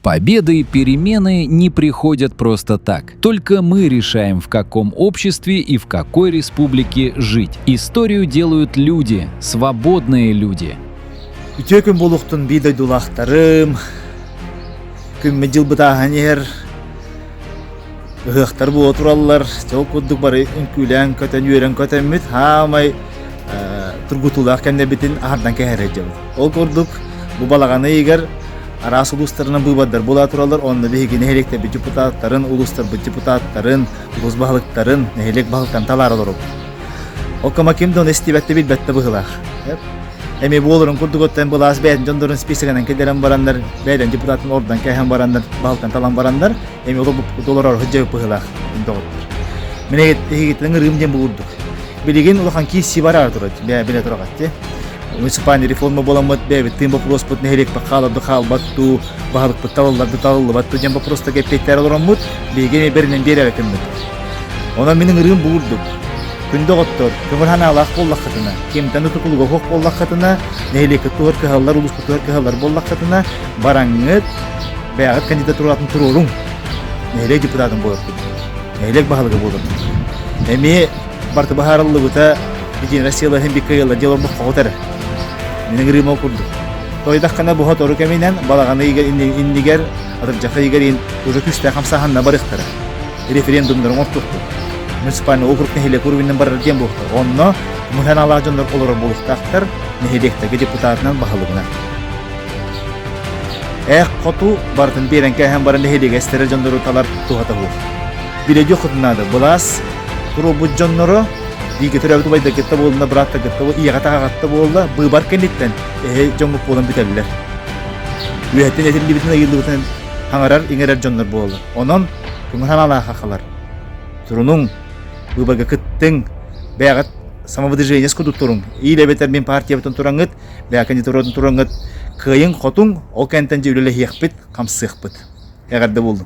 Победы и перемены не приходят просто так. Только мы решаем, в каком обществе и в какой республике жить. Историю делают люди, свободные люди. Үтүө күн буолуохтун биир дойдулаахтарым, күммүт дьылбыт ааһан иһэр, ыһыахтар буола тураллар, дьол курдук бары үҥкүүлээн көтөн, үөрэн көтөммүт, хаамай тургутуулаах кэмнэрбитин аһардан кэһэрэ дьабыт. Ол курдук бу балаҕан ыйыгар араас улуустарынан быыбардар буола тураллар, онно биһиги нэһилиэктэрбит депутаттарын, улуустарбыт депутаттарын, улуус баһылыктарын, нэһилиэк баһылыктарын талаары олоробут. Ол кыма ким да ону истибэттэ билбэттэ быһыылаах. Эми буоларын курдук оттон былаас бэйэтин дьоннорун списогынан киллэрэн бараннар, бэйэлэрин депутатын ордон кээһэн бараннар, баһылыктан талан бараннар, эми олорор сылдьабыт быһыылаах доҕоттор. Мин эһигиттэн ырыым диэн булурдук. Билигин улахан киирсии бараары турар, билэ тураҕат Муниципальный реформа буоламмыт бэйэбит тыын боппуруоспут нэһилиэкпит хаалар хаалбат дуу, баһылыкпыт талыллар да талыллыбат дуу диэн боппуруостарга эппиэттэри олороммут, биһиги эмиэ бэринэн биэрээбэтиммит. Онон мин ыҥырыым бу курдук. Күндү оҕоттор, көҥүл санаалаах буоллаххытына, кимтэн да тутулуга суох буоллаххытына, нэһилиэккит туһугар кыһаллар, улууспут туһугар кыһаллар буоллаххытына, бараҥҥыт, бэйэҕит кандидатуратын туруоруҥ. Нэһилиэк депутатын буоларгыт, нэһилиэк баһылыга буоларгыт. Эмиэ барыта быһаарыллыбыта Единая Россия иһин биккэ дьыл олбоххоҕут эрэ. Мин ыҥырыым ол курдук. Тойдаххына буһа тору кэминэн балаҕаны иннигэр атырдьах ыйыгар иин уже күүстээх хамсааһынна барыахтара. Референдумнары оҥортуохпут. Муниципальный округ нэһилиэк уровенынан барар диэн буолуохтар. Онно мыһаналаах дьоннор олорор буолуохтаахтар нэһилиэктэргэ депутатынан баһылыгынан. Эх, хоту барытын биэрэн кээһэн баран нэһилиэгэ эстэрэр дьоннору талар туһата суох. Билэдиэх хоту наада. Былаас туруорбут дьонноро бииргэ төрөөбүт убайдаргытта буолла, бырааттаргытта буолла, ийэҕэ-таҕаҕатта буолла, быыбар кэнниттэн эһи дьоҥҥут буолан бүтэллэр. Үөһэттэн этиллибитин, ыйыллыбытын хаҥарар, иҥэрэр дьоннор буолаллар. Онон көҥүл санаалаах хахалар, турунуҥ, быыбарга кыттыҥ, бэйэҕит самовыдвижение курдук туруҥ. Иил эбэтэр мин партиябытын тураҥҥыт, бэйэ кандидатуратын тураҥҥыт кыайыҥ-хотуҥ, ол кэнниттэн дьэ үлэлэһиэхпит, хамсыахпыт. Эҕэрдэ буоллун.